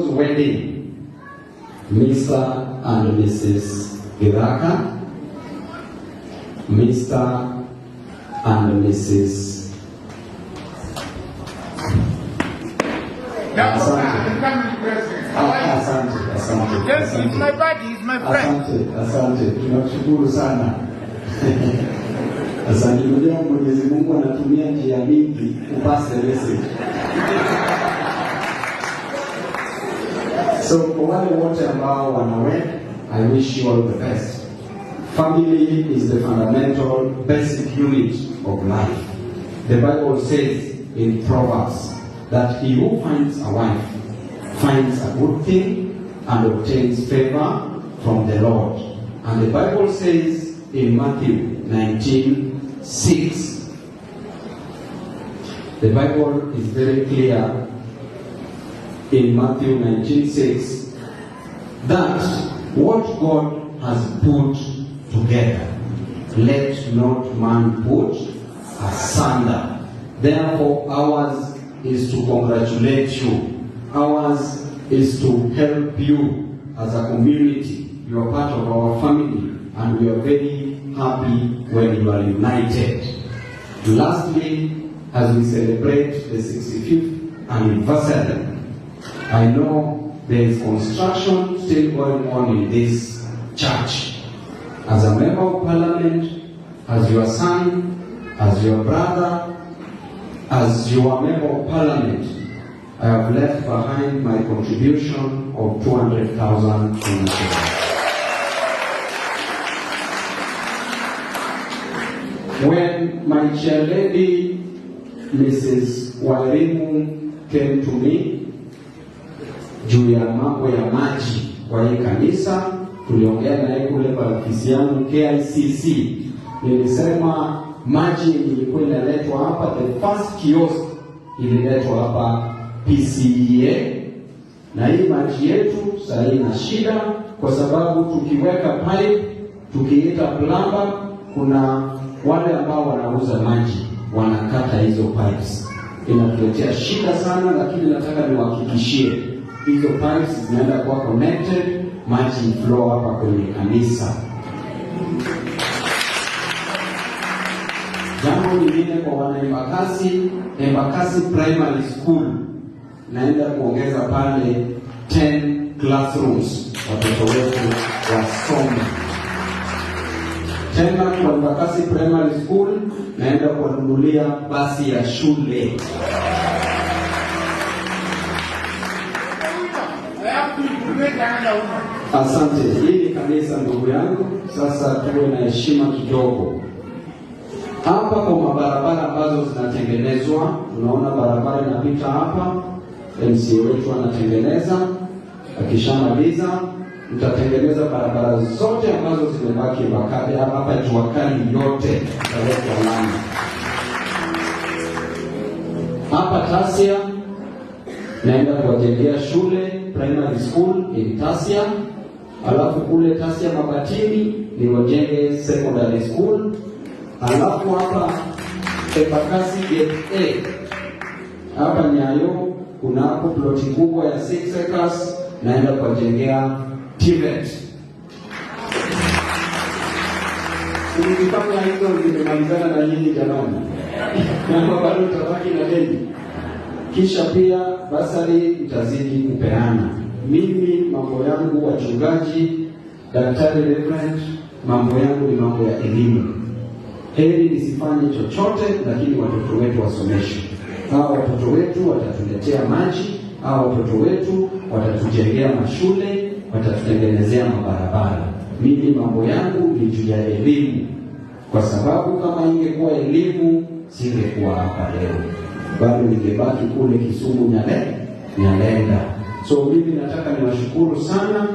Couples wedding, Mr. And Mrs. Githaka, Mr. And Mrs. Asante. Asante, asante. Yes, he's my buddy, he's my friend. Asante, asante. Tunakushukuru sana. Asante. Unajua Mwenyezi Mungu anatumia njia mingi kupass the message. So kwa wale wote ambao wanawed, I wish you all the best. Family is the fundamental basic unit of life. The Bible says in Proverbs that he who finds a wife finds a good thing and obtains favor from the Lord. And the Bible says in Matthew 19:6, the Bible is very clear in Matthew 19:6 that what God has put together, let not man put asunder. Therefore, ours is to congratulate you. Ours is to help you as a community. You are part of our family, and we are very happy when you are united. Lastly, as we celebrate the 65th anniversary, I know there is construction still going on in this church. As a member of parliament, as your son, as your brother, as your member of parliament, I have left behind my contribution of 200,000 shillings. When my chair lady, Mrs. Wairimu, came to me juu ya mambo ya maji kwa hii kanisa, tuliongea naye kule kwa ofisi yangu KICC. Nilisema maji ilikuwa inaletwa hapa, the first kiosk ililetwa hapa PCEA, na hii maji yetu sasa ina shida kwa sababu tukiweka pipe, tukiita plumber, kuna wale ambao wanauza maji wanakata hizo pipes, inatuletea shida sana, lakini nataka niwahakikishie hizo pipes zinaenda kuwa connected, maji flow hapa kwenye kanisa. Jambo lingine kwa wana Embakasi, Embakasi Primary School naenda kuongeza pale 10 classrooms watoto wetu wasome. Tena kwa Embakasi Primary School naenda kuwanunulia basi ya shule. I have to implement another woman. Asante. Hii ni kanisa ndugu yangu, sasa tuwe na heshima kidogo. Hapa kwa mabarabara ambazo zinatengenezwa, tunaona barabara inapita hapa, MCA wetu anatengeneza. Akishamaliza mtatengeneza barabara zote ambazo zimebaki Embakasi hapa, jua kali yote itawekwa lami. Hapa Tasia naenda kuwajengea shule primary school in Tasia, alafu kule Tasia Mabatini ni wajenge secondary school, alafu hapa Embakasi Gate A hapa Nyayo kuna hapo ploti kubwa ya 6 acres, naenda kuwajengea TVET. Ukifanya hizo zimemalizana na nyinyi jamani, na bado utabaki na deni. Kisha pia basari mtazidi kupeana. Mimi mambo yangu wachungaji, daktari reverend, mambo yangu ni mambo ya elimu. Heri nisifanye chochote, lakini watoto wetu wasomeshwe. Hawa watoto wetu watatuletea maji, hawa watoto wetu watatujengea mashule, watatutengenezea mabarabara. Mimi mambo yangu ni juu ya elimu, kwa sababu kama ingekuwa elimu singekuwa hapa leo, bado ningebaki kule Kisumu Nyalenda. So mimi nataka niwashukuru sana.